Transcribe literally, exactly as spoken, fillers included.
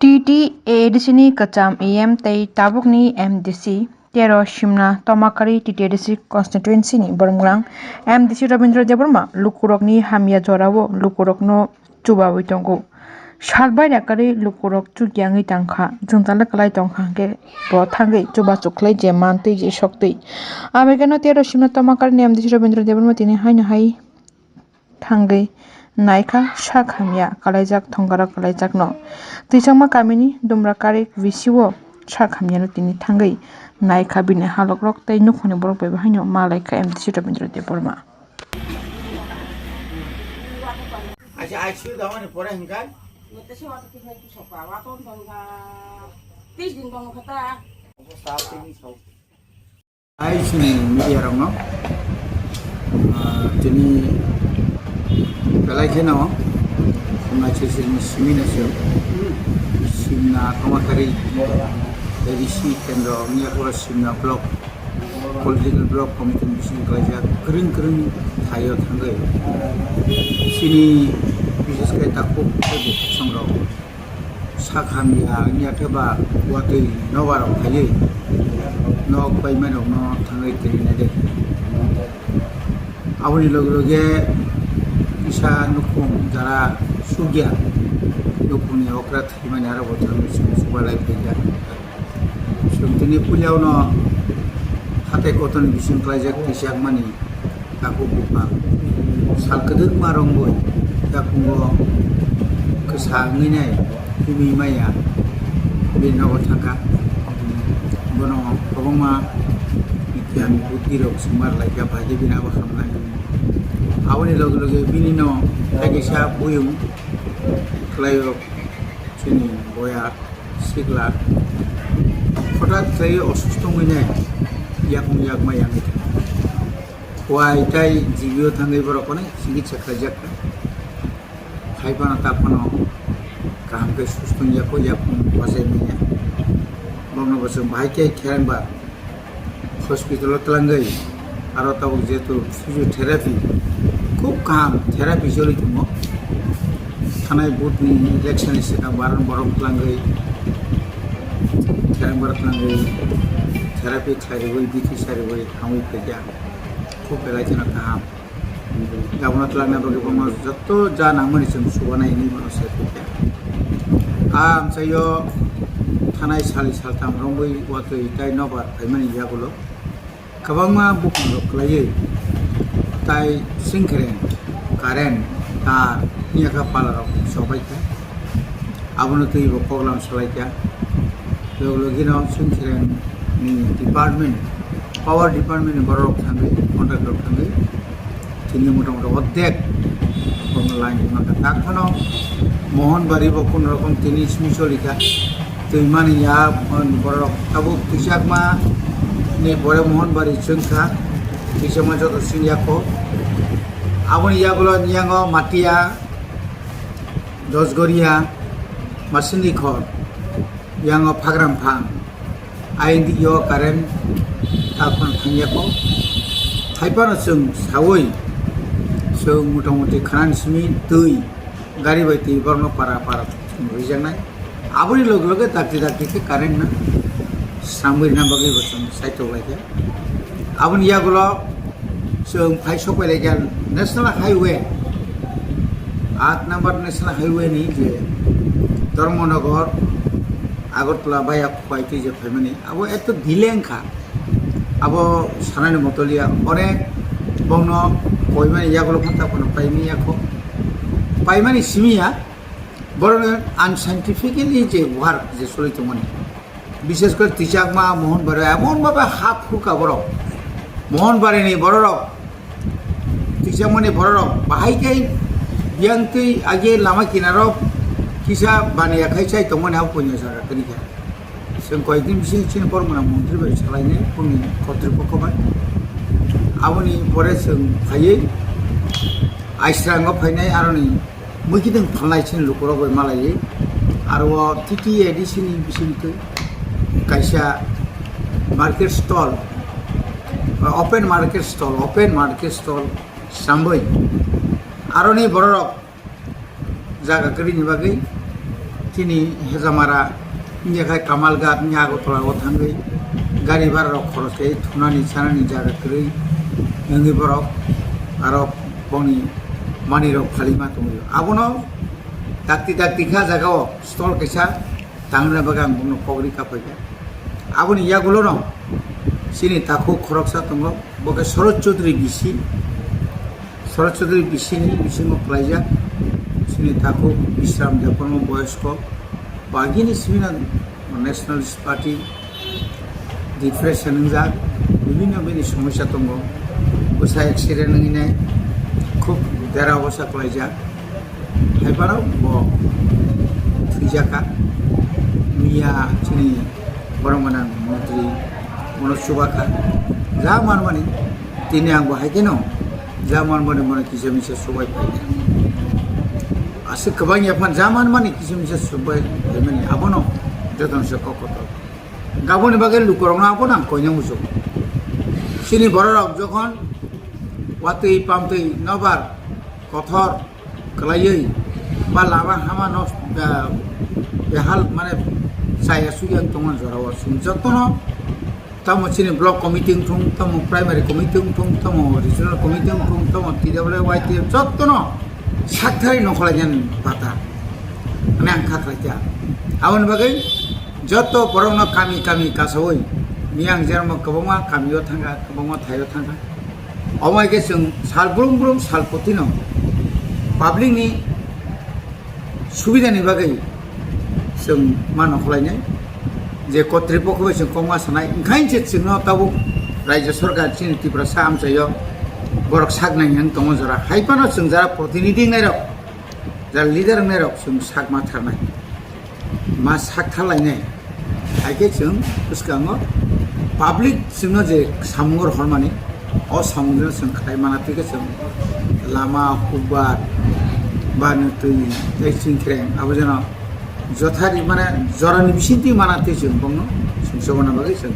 T T A D C ni kwcham E M tei tabukni M D C tero Simna Tomakari T T A D C constituency ni boromgrang M D C Rabindra Debbarma lukurokni hamya jorao lukurokno chubawi tongo. Salbai rakarwi lukurok chukya wngwi tangkha, jwngjal kwlai tongkha hwnkhe bo thangwi chubachu khlai je mantwi je soktwi. Abegeno tero Simna Tomakari ni M D C Rabindra Debbarma tini haino hai thangwi naikha sak hamya kalaijak thongkarok kalaijakno. Twichangma kamini Dumra Karik V C o sak hamyano tini thangwi naikha bini halokrok tei nukhungni borok bai bo haino ma laikha M D C Rabindra Debbarma. Acha, I C U damani pore hingkai? Tris din bong kata. Hai chini media rokno, ah, tini belai kheno naisisini simi naisio Simna Tomakari A D C kendro wngya khe Simna block political block committee ni bising kalaijak kwrwng kwrwng thaio thangwi chini bises khe takhuk tei bukhuk songrok sak hamya wngya khe ba watwi nobar rok phaiwi nok paimani rokno thangwi tini naidi. Aboni loge loge kisa nukhung jara sugya nukhungni okra thwimani aro bo thangwi chwng chubalai phaikha. Chwng tini puilao no hatai kotorni bising klaijak twichakmani takhuk buphang. Sal kwdwkma rwngwi yakungo kwsa wngwi nai himwi maya bini nogo thangkha. Bono kwbangma giyan buddhi rok swngmar laikha, bai khe bini abo hamnai. Aboni loge loge bini no kaisa buyung khlaio chini boya. Sikla hothat khlaiwi osusto wngwi nai yakung yakma yangwi thangkha. Wai tai G B o thangwi borok onek chikitsa khlaijak kha. Hai phano ta phano kaham khe susto wngya kho, yakung bachai manya. Bono bo chwng bahai khe kherang ba hospital o twlangwi, aro tabuk jehetu physiotherapy khub kaham therapy choli tongo. Thanai vote ni election ni swkang baron borok twlangwi, therang bar twlangwi therapy khlai rwui, bithi sai rwui hamwi phaikha. Khub belai kheno kaham. Abono twlangna bagwi bono joto ja nangmani chwng chubanai hinwi bono sai phaikha. A amchaio thanai sali saltham romwi watwi tai nobar phaimani yagulo kwbangma buphang rok kwlaiwi tai singkhreng, current, tar, yakha pala rok chobaikha. Abono twi bo koklam salaikha. Log logino singkhreng ni department, power department ni borok rok thangwi, contractor rok thangwi, tini motamoti ordek bono line rwna kha. Tak phano Mohanbari bo kono rokom tini simi cholikha. Twimani ya borok tabuk twichakma ni pore Mohanbari chwngkha, twichakma joto singya kho. Aboni yagulo niyango Matia, Dosgoria, Masindi Khor, yango Phagram Phang. Aini yo current ta phano thangya kho. Hai phano chwng saui chwng motamoti khanani simi twi gari bai twi borokno para para chwng rijaknai. Aboni loge loge dakti dakti khe current no sramwi rwna bagwi bo chwng saitok laikha. Aboni yagulo chwng phai sok pai laikha National Highway, aat number National Highway ni je Dharmanagar Agartala via Khowai twi je phaimani, abo eto delay wngkha. Abo sanani motoliya, onek bongno koimani yagulo phano ta phano paimani yakho. Paimani simi ya, borokni unscientifically je work je choli tongmani. Bishes kore twichakma Mohanbari, emon bhabe ha phurkha borok. Mohanbari ni bororok, twichakmani bororok, bahai khe biyang twi age lama kinaro kisa baniya khai chai tongmani abo punya jaga kwrwi kha. Chwng koyekdin bising chini bormani montri bai salainai boni kotripokho bai. Aboni pore chwng phaiwi Aisrango phainai aroni mwkhitwng phalnai chini lukurok bai malaiwi. Aro o T T A D C ni bisingtwi kaisa market stall, open market stall, open market stall sambwi aroni bororok jaga kwrwini bagwi T Chini Hejamara, wngya khai Kamalghat, wngya Agartala o thangwi gari bhara rok khoros khe thunani sanani jaga kwrwi wngwi borok aro bongni manwi rok phalima tongwi. Abono dakti dakti kha jaga o stall kaisa tangna bagwi ang bono kok ri kaphai kha. Aboni yagulo no chini takhuk khoroksa tongo, bo khe Sorot Chaudhary B C. Sorot Chaudhary B C ni bisingo kwlaijak, chini takhuk Bishram Debbarma boyosko, bagini simi no Nationalist Party depression wngjak, bibhinno bini somosya tongo, bwsa accident wngwi nai, khub dera obosta kwlaijak. Hai phano bo thwijak kha. Miya chini borok gwnang montri bono chuba kha. Ja manmani tini ang bo hai kheno ja manmani bono kisa misa chubai phai kha. Aswk kwbang ya phan ja manmani kisa misa chubai phaimani abono jotono se kok kotor. Gaboni bagwi lukurokno abono ang koina muchungo. Chini bororok jokhon watwi pamtwi nobar kothor kwlaiwi ba lama hama nos-, ah, behal mane chaya suya tongmani jorao chwng jotono tamo chini block committee wngthung, tamo primary committee wngthung, tamo regional committee wngthung, tamo T W Y T F jotono sakthari nokholaijaknani bata hwnwi ang kha khlaikha. Aboni bagwi joto borokno kami kami kasawi miyang jerokno kwbangma kamio thangkha, kwbangma thaio thangkha. Omo hai khe chwng sal brum brum sal putino public ni subida ni bagwi chwng ma nokholai nai je kotri pokho bai chwng kokma sanai, wngkha se chwngno tabuk Rajya Sarkar chini Tiprasa amchaio borok sak nai wng tongo jora. Hai phano chwng jara protinidhi wngnai rok, jara leader wngnai rok chwng sak ma tharnai. Ma sak tharlainai. Hai khe chwng bwskango public chwngno je samung rohormani, o samungno chwng khlai mana twi khe chwng lama, hukbar, ba nwtwi tei chwngkhreng abo jeno jothari mane jorani bisingtwi mana twi chwng bongno sumsokna bagwi chwng